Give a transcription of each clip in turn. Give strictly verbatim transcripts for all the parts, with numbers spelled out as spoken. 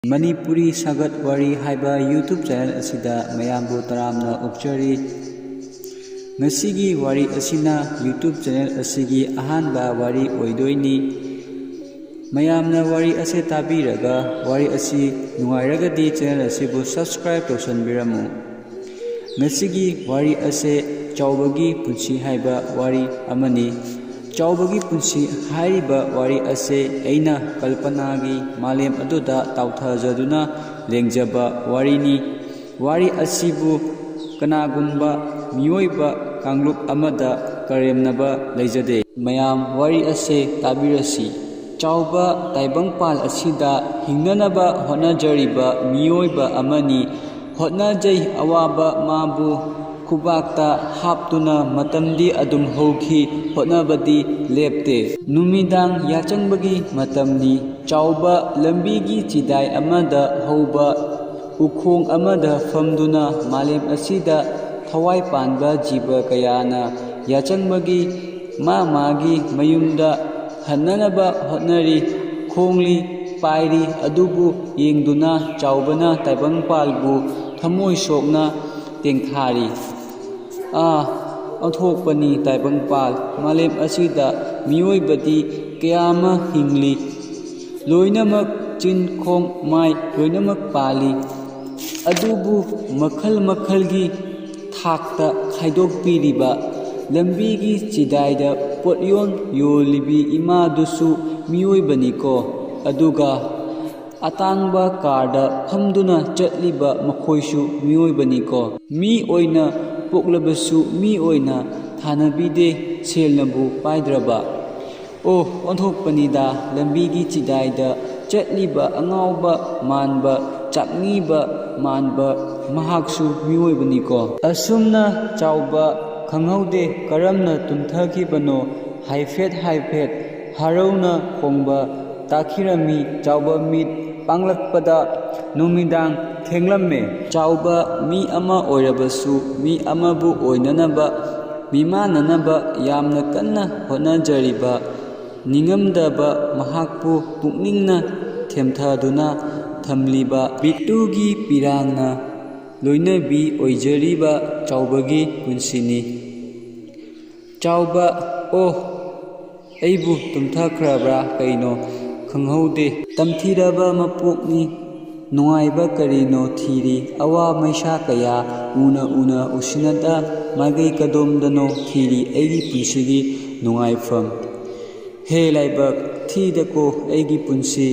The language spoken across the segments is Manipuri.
ꯃꯅꯤꯄꯨꯔꯤ ꯁꯥꯒꯠ ꯋꯥꯔꯤ ꯍꯥꯏꯕ YouTube ꯆꯦꯅꯦꯜ ꯑꯁꯤꯗ ꯃꯌꯥꯝꯕꯨ ꯇꯔꯥꯝꯅ ꯑꯣꯛꯆꯔꯤ꯫ ꯉꯁꯤꯒꯤ ꯋꯥꯔꯤ ꯑꯁꯤꯅ YouTube ꯆꯦꯅꯦꯜ ꯑꯁꯤꯒꯤ ꯑꯍꯥꯟꯕ ꯋꯥꯔꯤ ꯑꯣꯏꯗꯣꯏꯅꯤ꯫ ꯃꯌꯥꯝꯅ ꯋꯥꯔꯤ ꯑꯁꯤ ꯇꯥꯕꯤꯔꯒ ꯋꯥꯔꯤ ꯑꯁꯤ ꯅꯨꯡꯉꯥꯏꯔꯒꯗꯤ ꯆꯦꯅꯦꯜ ꯑꯁꯤꯕꯨ subscribe ꯇꯧꯁꯟꯕꯤꯔꯝꯃꯨ꯫ ꯉꯁꯤꯒꯤ ꯋꯥꯔꯤ ꯑꯁꯦ ꯆꯥꯎꯕꯒꯤ ꯄꯨꯟꯁꯤ ꯍꯥꯏꯕ ꯋꯥꯔꯤ ꯑꯃꯅꯤ꯫ ꯆꯥꯎꯕꯒꯤ ꯄꯨꯟꯁꯤ ꯍꯥꯏꯔꯤꯕ ꯋꯥꯔꯤ ꯑꯁꯦ ꯑꯩꯅ ꯀꯜꯄꯅꯥꯒꯤ ꯃꯥꯂꯦꯝ ꯑꯗꯨꯗ ꯇꯥꯎꯊꯖꯗꯨꯅ ꯂꯦꯡꯖꯕ ꯋꯥꯔꯤꯅꯤ꯫ ꯋꯥꯔꯤ ꯑꯁꯤꯕꯨ ꯀꯅꯥꯒꯨꯝꯕ ꯃꯤꯑꯣꯏꯕ ꯀꯥꯡꯂꯨꯞ ꯑꯃꯗ ꯀꯔꯦꯝꯅꯕ ꯂꯩꯖꯗꯦ꯫ ꯃꯌꯥꯝ ꯋꯥꯔꯤ ꯑꯁꯦ ꯇꯥꯕꯤꯔꯁꯤ꯫ ꯆꯥꯎꯕ ꯇꯥꯏꯕꯪꯄꯥꯜ ꯑꯁꯤꯗ ꯍꯤꯡꯅꯅꯕ ꯍꯣꯠꯅꯖꯔꯤꯕ ꯃꯤꯑꯣꯏꯕ ꯑꯃꯅꯤ꯫ ꯍꯣꯠꯅꯖꯩ ꯑꯋꯥꯕ ꯃꯥꯕꯨ ꯈꯨꯕꯥꯛꯇ ꯍꯥꯞꯇꯨꯅ ꯃꯇꯝꯗꯤ ꯑꯗꯨꯝ ꯍꯧꯈꯤ, ꯍꯣꯠꯅꯕꯗꯤ ꯂꯦꯞꯇꯦ꯫ ꯅꯨꯃꯤꯗꯥꯡ ꯌꯥꯆꯪꯕꯒꯤ ꯃꯇꯝꯅꯤ꯫ ꯆꯥꯎꯕ ꯂꯝꯕꯤꯒꯤ ꯆꯤꯗꯥꯏ ꯑꯃꯗ ꯍꯧꯕ ꯎꯈꯣꯡ ꯑꯃꯗ ꯐꯝꯗꯨꯅ ꯃꯥꯂꯦꯝ ꯑꯁꯤꯗ ꯊꯋꯥꯏ ꯄꯥꯟꯕ ꯖꯤꯕ ꯀꯌꯥꯅ ꯌꯥꯆꯪꯕꯒꯤ ꯃꯥ ꯃꯥꯒꯤ ꯃꯌꯨꯝꯗ ꯍꯟꯅꯅꯕ ꯍꯣꯠꯅꯔꯤ, ꯈꯣꯡꯂꯤ ꯄꯥꯏꯔꯤ꯫ ꯑꯗꯨꯕꯨ ꯌꯦꯡꯗꯨꯅ ꯆꯥꯎꯕꯅ ꯇꯥꯏꯕꯪꯄꯥꯜꯕꯨ ꯊꯃꯣꯏ ꯁꯣꯛꯅ ꯇꯦꯡꯊꯥꯔꯤ꯫ ꯑꯥ, ꯑꯣꯟꯊꯣꯛꯄꯅꯤ ꯇꯥꯏꯕꯪꯄꯥꯜ, ꯃꯥꯂꯦꯝ ꯑꯁꯤꯗ ꯃꯤꯑꯣꯏꯕꯗꯤ ꯀꯌꯥ ꯑꯃ ꯍꯤꯡꯂꯤ꯫ ꯂꯣꯏꯅꯃꯛ ꯆꯤꯟ ꯈꯣꯡ ꯃꯥꯏ ꯂꯣꯏꯅꯃꯛ ꯄꯥꯜꯂꯤ꯫ ꯑꯗꯨꯕꯨ ꯃꯈꯜ ꯃꯈꯜꯒꯤ ꯊꯥꯛꯇ ꯈꯥꯏꯗꯣꯛꯄꯤꯔꯤꯕ ꯂꯝꯕꯤꯒꯤ ꯆꯤꯗꯥꯏꯗ ꯄꯣꯠꯌꯣꯟ ꯌꯣꯜꯂꯤꯕꯤ ꯏꯃꯥꯗꯨꯁꯨ ꯃꯤꯑꯣꯏꯕꯅꯤꯀꯣ꯫ ꯑꯗꯨꯒ ꯑꯇꯥꯡꯕ ꯀꯥꯔꯗ ꯐꯝꯗꯨꯅ ꯆꯠꯂꯤꯕ ꯃꯈꯣꯏꯁꯨ ꯃꯤꯑꯣꯏꯕꯅꯤꯀꯣ꯫ ꯃꯤ ꯑꯣꯏꯅ ꯄꯣꯛꯂꯕꯁꯨ ꯃꯤ ꯑꯣꯏꯅ ꯊꯥꯅꯕꯤꯗꯦ, ꯁꯦꯜꯅꯕꯨ ꯄꯥꯏꯗ꯭ꯔꯕ꯫ ꯑꯣ, ꯑꯣꯟꯊꯣꯛꯄꯅꯤꯗ, ꯂꯝꯕꯤꯒꯤ ꯆꯤꯗꯥꯏꯗ ꯆꯠꯂꯤꯕ ꯑꯉꯥꯎꯕ ꯃꯥꯟꯕ, ꯆꯥꯛꯅꯤꯕ ꯃꯥꯟꯕ ꯃꯍꯥꯛꯁꯨ ꯃꯤꯑꯣꯏꯕꯅꯤꯀꯣ꯫ ꯑꯁꯨꯝꯅ ꯆꯥꯎꯕ ꯈꯪꯍꯧꯗꯦ ꯀꯔꯝꯅ ꯇꯨꯝꯊꯈꯤꯕꯅꯣ, ꯍꯥꯏꯐꯦꯠ ꯍꯥꯏꯐꯦꯠ ꯍꯔꯧꯅ ꯈꯣꯡꯕ ꯇꯥꯈꯤꯔꯝꯃꯤ꯫ ꯆꯥꯎꯕ ꯃꯤꯠ ꯄꯥꯡꯂꯛꯄꯗ ꯅꯨꯃꯤꯗꯥꯡ ꯊꯦꯡꯂꯝꯃꯦ꯫ ꯆꯥꯎꯕ ꯃꯤ ꯑꯃ ꯑꯣꯏꯔꯕꯁꯨ ꯃꯤ ꯑꯃꯕꯨ ꯑꯣꯏꯅꯅꯕ, ꯃꯤꯃꯥꯟꯅꯅꯕ ꯌꯥꯝꯅ ꯀꯟꯅ ꯍꯣꯠꯅꯖꯔꯤꯕ ꯅꯤꯡꯉꯝꯗꯕ ꯃꯍꯥꯛꯄꯨ ꯄꯨꯛꯅꯤꯡꯅ ꯊꯦꯝꯊꯗꯨꯅ ꯊꯝꯂꯤꯕ ꯕꯤꯇꯨꯒꯤ ꯄꯤꯔꯥꯡꯅ ꯂꯣꯏꯅꯕꯤ ꯑꯣꯏꯖꯔꯤꯕ ꯆꯥꯎꯕꯒꯤ ꯄꯨꯟꯁꯤꯅꯤ꯫ ꯆꯥꯎꯕ, ꯑꯣ, ꯑꯩꯕꯨ ꯇꯨꯝꯊꯈ꯭ꯔꯕ꯭ꯔꯥ ꯀꯩꯅꯣ ꯈꯪꯍꯧꯗꯦ꯫ ꯇꯝꯊꯤꯔꯕ ꯃꯄꯣꯛꯅꯤ, ꯅꯨꯡꯉꯥꯏꯕ ꯀꯔꯤꯅꯣ ꯊꯤꯔꯤ꯫ ꯑꯋꯥ ꯃꯩꯁꯥ ꯀꯌꯥ ꯎꯅ ꯎꯅ ꯎꯁꯤꯟꯅꯗ ꯃꯥꯏꯀꯩ ꯀꯗꯣꯝꯗꯅꯣ ꯊꯤꯔꯤ ꯑꯩꯒꯤ ꯄꯨꯟꯁꯤꯒꯤ ꯅꯨꯡꯉꯥꯏꯐꯝ꯫ ꯍꯦ ꯂꯥꯏꯕꯛ ꯊꯤꯗꯀꯣ ꯑꯩꯒꯤ ꯄꯨꯟꯁꯤ,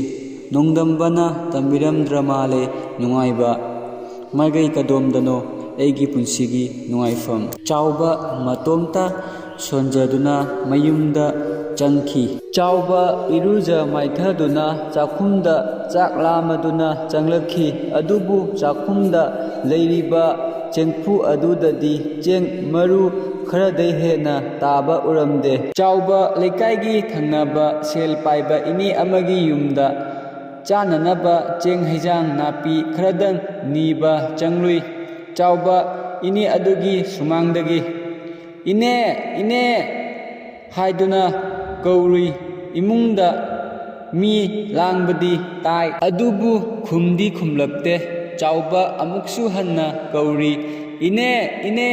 ꯅꯣꯡꯗꯝꯕꯅ ꯇꯝꯕꯤꯔꯝꯗ꯭ꯔ ꯃꯥꯜꯂꯦ ꯅꯨꯡꯉꯥꯏꯕ꯫ ꯃꯥꯏꯀꯩ ꯀꯗꯣꯝꯗꯅꯣ ꯑꯩꯒꯤ ꯄꯨꯟꯁꯤꯒꯤ ꯅꯨꯡꯉꯥꯏꯐꯝ꯫ ꯆꯥꯎꯕ ꯃꯇꯣꯝꯇ ꯁꯣꯟꯖꯗꯨꯅ ꯃꯌꯨꯝꯗ ꯆꯪꯈꯤ꯫ ꯆꯥꯎꯕ ꯏꯔꯨꯖ ꯃꯥꯏꯊꯗꯨꯅ ꯆꯥꯛꯈꯨꯝꯗ ꯆꯥꯛ ꯂꯥꯝꯃꯗꯨꯅ ꯆꯪꯂꯛꯈꯤ꯫ ꯑꯗꯨꯕꯨ ꯆꯥꯛꯈꯨꯝꯗ ꯂꯩꯔꯤꯕ ꯆꯦꯡꯐꯨ ꯑꯗꯨꯗꯗꯤ ꯆꯦꯡ ꯃꯔꯨ ꯈꯔꯗꯩ ꯍꯦꯟꯅ ꯇꯥꯕ ꯎꯔꯝꯗꯦ꯫ ꯆꯥꯎꯕ ꯂꯩꯀꯥꯏꯒꯤ ꯊꯪꯅꯕ ꯁꯦꯜ ꯄꯥꯏꯕ ꯏꯅꯦ ꯑꯃꯒꯤ ꯌꯨꯝꯗ ꯆꯥꯅꯅꯕ ꯆꯦꯡ ꯍꯩꯖꯥꯡ ꯅꯥꯄꯤ ꯈꯔꯗꯪ ꯅꯤꯕ ꯆꯪꯂꯨꯏ꯫ ꯆꯥꯎꯕ ꯏꯅꯦ ꯑꯗꯨꯒꯤ ꯁꯨꯃꯥꯡꯗꯒꯤ, "ꯏꯅꯦ, ꯏꯅꯦ" ꯍꯥꯏꯗꯨꯅ ꯀꯧꯔꯨꯏ꯫ ꯏꯃꯨꯡꯗ ꯃꯤ ꯂꯥꯡꯕꯗꯤ ꯇꯥꯏ, ꯑꯗꯨꯕꯨ ꯈꯨꯝꯗꯤ ꯈꯨꯝꯂꯛꯇꯦ꯫ ꯆꯥꯎꯕ ꯑꯃꯨꯛꯁꯨ ꯍꯟꯅ ꯀꯧꯔꯤ, "ꯏꯅꯦ, ꯏꯅꯦ,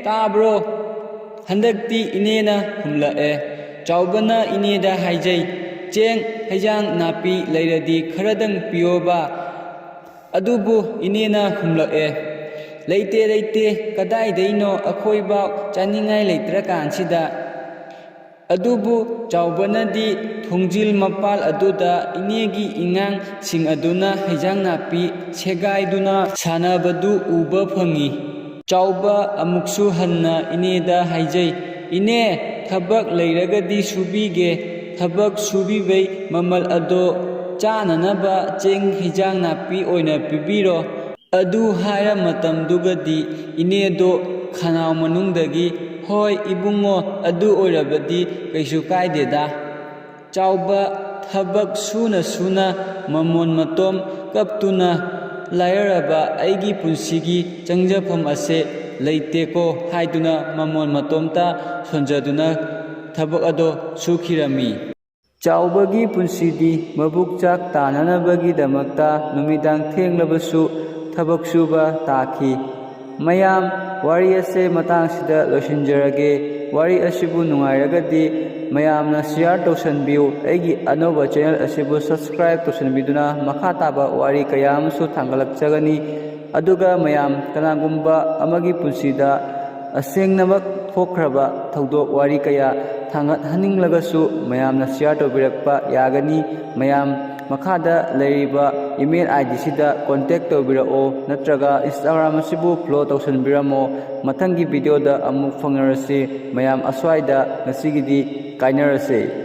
ꯇꯥꯕ꯭ꯔꯣ?" ꯍꯟꯗꯛꯇꯤ ꯏꯅꯦꯅ ꯈꯨꯝꯂꯛꯑꯦ꯫ ꯆꯥꯎꯕꯅ ꯏꯅꯦꯗ ꯍꯥꯏꯖꯩ, "ꯆꯦꯡ, ꯍꯩꯖꯥꯡ ꯅꯥꯄꯤ ꯂꯩꯔꯗꯤ ꯈꯔꯗꯪ ꯄꯤꯌꯣꯕ?" ꯑꯗꯨꯕꯨ ꯏꯅꯦꯅ ꯈꯨꯝꯂꯛꯑꯦ, "ꯂꯩꯇꯦ, ꯂꯩꯇꯦ, ꯀꯗꯥꯏꯗꯩꯅꯣ? ꯑꯩꯈꯣꯏꯕꯥꯎ ꯆꯥꯅꯤꯡꯉꯥꯏ ꯂꯩꯇ꯭ꯔꯀꯥꯟꯁꯤꯗ"꯫ ꯑꯗꯨꯕꯨ ꯆꯥꯎꯕꯅꯗꯤ ꯊꯣꯡꯖꯤꯜ ꯃꯄꯥꯜ ꯑꯗꯨꯗ ꯏꯅꯦꯒꯤ ꯏꯉꯥꯡꯁꯤꯡ ꯑꯗꯨꯅ ꯍꯩꯖꯥꯡ ꯅꯥꯄꯤ ꯁꯦꯒꯥꯏꯗꯨꯅ ꯁꯥꯟꯅꯕꯗꯨ ꯎꯕ ꯐꯪꯉꯤ꯫ ꯆꯥꯎꯕ ꯑꯃꯨꯛꯁꯨ ꯍꯟꯅ ꯏꯅꯦꯗ ꯍꯥꯏꯖꯩ, "ꯏꯅꯦ, ꯊꯕꯛ ꯂꯩꯔꯒꯗꯤ ꯁꯨꯕꯤꯒꯦ, ꯊꯕꯛ ꯁꯨꯕꯤꯕꯩ ꯃꯃꯜ ꯑꯗꯣ ꯆꯥꯅꯅꯕ ꯆꯦꯡ ꯍꯩꯖꯥꯡ ꯅꯥꯄꯤ ꯑꯣꯏꯅ ꯄꯤꯕꯤꯔꯣ"꯫ ꯑꯗꯨ ꯍꯥꯏꯔ ꯃꯇꯝꯗꯨꯒꯗꯤ ꯏꯅꯦꯗꯣ ꯈꯅꯥꯎ ꯃꯅꯨꯡꯗꯒꯤ, "ꯍꯣꯏ ꯏꯕꯨꯡꯉꯣ, ꯑꯗꯨ ꯑꯣꯏꯔꯕꯗꯤ ꯀꯩꯁꯨ ꯀꯥꯏꯗꯦꯗ"꯫ ꯆꯥꯎꯕ ꯊꯕꯛ ꯁꯨꯅ ꯁꯨꯅ ꯃꯃꯣꯟ ꯃꯇꯣꯝ ꯀꯞꯇꯨꯅ, "ꯂꯥꯏꯔꯔꯕ ꯑꯩꯒꯤ ꯄꯨꯟꯁꯤꯒꯤ ꯆꯪꯖꯐꯝ ꯑꯁꯦ ꯂꯩꯇꯦꯀꯣ" ꯍꯥꯏꯗꯨꯅ ꯃꯃꯣꯟ ꯃꯇꯣꯝꯇ ꯁꯣꯟꯖꯗꯨꯅ ꯊꯕꯛ ꯑꯗꯣ ꯁꯨꯈꯤꯔꯝꯃꯤ꯫ ꯆꯥꯎꯕꯒꯤ ꯄꯨꯟꯁꯤꯗꯤ ꯃꯕꯨꯛ ꯆꯥꯛ ꯇꯥꯅꯅꯕꯒꯤꯗꯃꯛꯇ ꯅꯨꯃꯤꯗꯥꯡ ꯊꯦꯡꯂꯕꯁꯨ ꯊꯕꯛ ꯁꯨꯕ ꯇꯥꯈꯤ꯫ ꯃꯌꯥꯝ, ꯋꯥꯔꯤ ꯑꯁꯦ ꯃꯇꯥꯡꯁꯤꯗ ꯂꯣꯏꯁꯤꯟꯖꯔꯒꯦ꯫ ꯋꯥꯔꯤ ꯑꯁꯤꯕꯨ ꯅꯨꯡꯉꯥꯏꯔꯒꯗꯤ ꯃꯌꯥꯝꯅ share ꯇꯧꯁꯟꯕꯤꯌꯨ꯫ ꯑꯩꯒꯤ ꯑꯅꯧꯕ channel ꯑꯁꯤꯕꯨ subscribe ꯇꯧꯁꯟꯕꯤꯗꯨꯅ ꯃꯈꯥ ꯇꯥꯕ ꯋꯥꯔꯤ ꯀꯌꯥ ꯑꯃꯁꯨ ꯊꯥꯡꯒꯠꯂꯛꯆꯒꯅꯤ꯫ ꯑꯗꯨꯒ ꯃꯌꯥꯝ, ꯀꯅꯥꯒꯨꯝꯕ ꯑꯃꯒꯤ ꯄꯨꯟꯁꯤꯗ ꯑꯁꯦꯡꯅꯃꯛ ꯊꯣꯛꯈ꯭ꯔꯕ ꯊꯧꯗꯣꯛ ꯋꯥꯔꯤ ꯀꯌꯥ ꯊꯥꯡꯒꯠꯍꯟꯅꯤꯡꯂꯒꯁꯨ ꯃꯌꯥꯝꯅ share ꯇꯧꯕꯤꯔꯛꯄ ꯌꯥꯒꯅꯤ꯫ ꯃꯌꯥꯝ, ꯃꯈꯥꯗ ꯂꯩꯔꯤꯕ email ID ꯁꯤꯗ contact ꯇꯧꯕꯤꯔꯛꯑꯣ, ꯅꯠꯇ꯭ꯔꯒ Instagram ꯑꯁꯤꯕꯨ follow ꯇꯧꯁꯟꯕꯤꯔꯝꯃꯣ꯫ ꯃꯊꯪꯒꯤ video ꯗ ꯑꯃꯨꯛ ꯐꯪꯅꯔꯁꯤ꯫ ꯃꯌꯥꯝ, ꯑꯁ꯭ꯋꯥꯏꯗ ꯉꯁꯤꯒꯤꯗꯤ ꯀꯥꯏꯅꯔꯁꯤ꯫